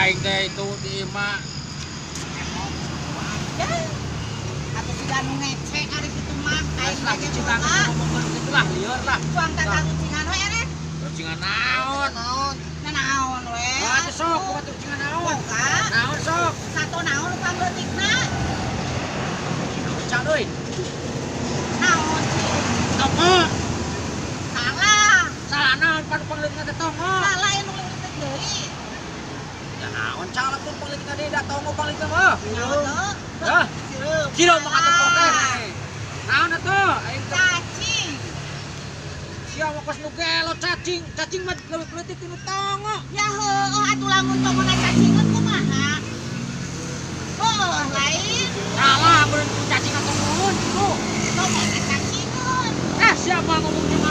Aing teh itu di imah. Ya. Atuh siga nu ngece ari kitu mah aing Lah, lagi cuci boga. Tangan ngomongkeun kitu lah, lieur lah. Cuang tatarucingan we erek. Rucingan naon? Naon? Nah, naon we? Wah, atuh sok, kumaha rucingan naon? Boga. Naon sok? Sato naon nu pangleutikna? Cang deui. Naon sih? Tongo. Salah. Salah naon pan pangleutikna teh tongo? Salah yang nu leutik deui. Ya naon salah pun pangleutikna deui da tongo pangleutikna mah. Naon teu? Hah? Sireum. Sireum mah katempo teh. Naon atuh? Aing teh Cacing. Sia mah kos nu gelo cacing. Cacing mah leuwih leutik tinu tongo. Ya heueuh atuh lamun tongona cacingeun kumaha? Heueuh lain. Salah beureun cacing atau nuhun kitu. Tongona cacingeun. Eh, siapa ngomong jeung